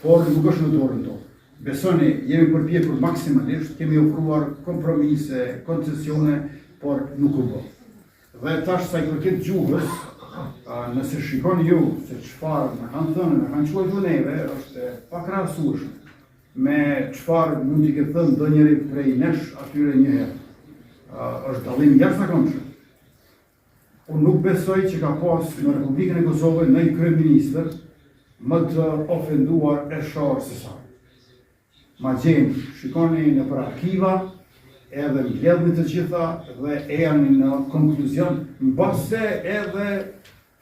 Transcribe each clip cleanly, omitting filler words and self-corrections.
Por nuk është në dorën tonë. Besoni, jemi përpjekur maksimalisht, kemi ofruar kompromise, koncesione, por nuk u bë. Dhe tash sa i përket gjuhës, nëse shikoni ju se çfarë na kanë thënë, na kanë quajtur neve, është e pakrahasueshme me çfarë mund t'i ketë thënë ndonjëri prej nesh atyre një herë. Është dallim i jashtëzakonshëm. Unë nuk besoj që ka pas në Republikën e Kosovës ndonjë kryeministër më të ofenduar e sharë se sa. Ma gjeni, shikoni nëpër arkiva, edhe mbledhni të gjitha dhe ejani në konkluzion, mbase edhe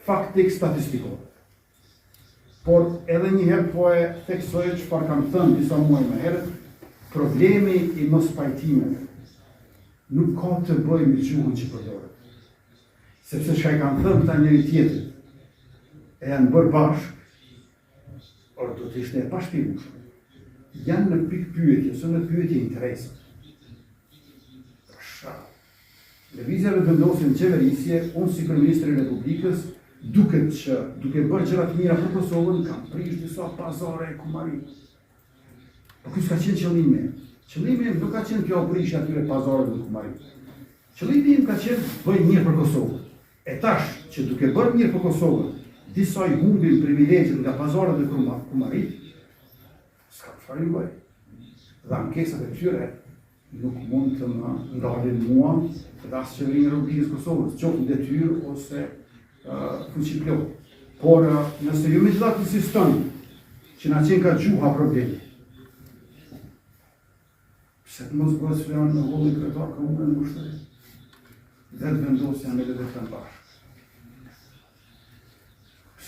faktik statistikor. Por edhe një herë po e theksoj çfarë kam thënë disa muaj më herët, problemi i mospajtimeve nuk ka të bëjë me gjuhën që përdoret. Sepse çka i kanë thënë këta njëri tjetrit, e janë bërë bashkë, or do të ishte e pashpjegueshme. Janë në pikëpyetje, ose në pyetje interesat. Tash, Lëvizja Vetëvendosje në qeverisje, unë si kryeministër i Republikës, duket që duke bërë gjëra të mira për Kosovën, kam prish disa pazare e kumari. Po ky s'ka qenë qëllimi. Qëllimi im nuk ka qenë kjo prishja atyre pazareve dhe kumari. Qëllimi im ka qenë të bëj mirë për Kosovën. E tash që duke bërë mirë për Kosovën, disa i humbin privilegjet nga pazaret dhe kumarit, s'ka çfarë ju bëj. Dhe ankesat e tyre nuk mund të më ndalin mua dhe as qeverinë e Republikës së Kosovës, qoftë në detyrë ose uh, fuqiplotë. Por uh, nëse ju megjithatë insistoni që na qenka gjuha problemi, pse të mos bëhet Sulejman Meholli kryetar komune në Vushtrri? Vetëvendosja me LDK-në bashkë.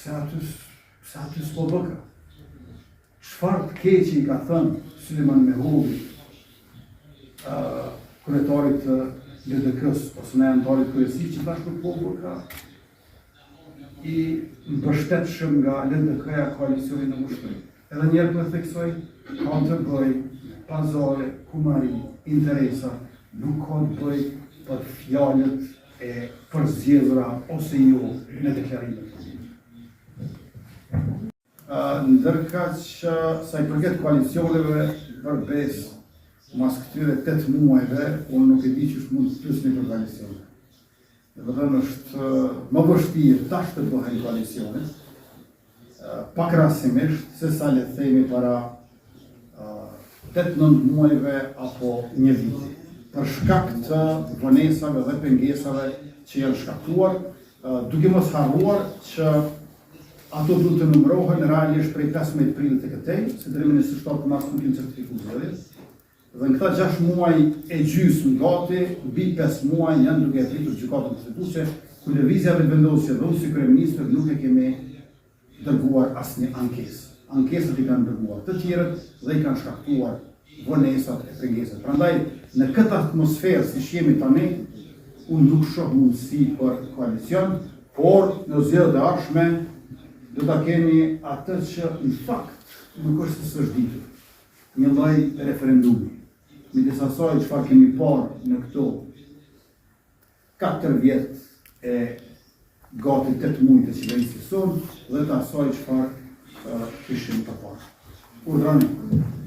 Pse aty, pse aty s'po bëka? Çfarë të keqe i ka thënë Sulejman Meholli uh, kryetarit të LDK-së ose ndonjë anëtarit të kryesisë që tash nuk po bëka i mbështetshëm nga LDK-ja koalicioni në Vushtrri. Edhe një herë po e theksoj, ka të bëjë me pazare, kumari, interesa, nuk ka të bëjë për fjalët e përzgjedhura ose jo në deklarimet publike. Ndërkaq sa i përket koalicioneve, për besë, mas këtyre 8 muajve, unë nuk e di qysh mund të pyesni për koalicione. Domethënë është më vështirë tash të bëhen koalicione, pakrahasimisht, se sa le të themi para 8-9 muajve apo një viti, për shkak të vonesave dhe pengesave që janë shkaktuar, duke mos harruar që Ato duhet të numërohen realisht prej 15 prillit e këtej, se deri më 27 mars nuk janë certifikuar zgjedhjet. Dhe në këta 6 muaj e gjysmë gati, mbi 5 muaj janë duke e pritur gjykatën kushtetuese, ku lëvizja Vetëvendosje dhe unë si kryeministër nuk e kemi dërguar asnjë ankesë. Ankesat i kanë dërguar të tjerët dhe i kanë shkaktuar vonesat e pengesat. Prandaj, në këtë atmosferë siç jemi tani, unë nuk shoh mundësi për koalicion, por në zgjedhjet e ardhshme do ta kemi atë që në fakt nuk është se s'është ditur, një lloj referendumi midis asaj çfarë kemi parë në këto 4 vjet e gati 8 muaj të qeverisjes sonë dhe të asaj çfarë kishim përpara. Urdhëroni.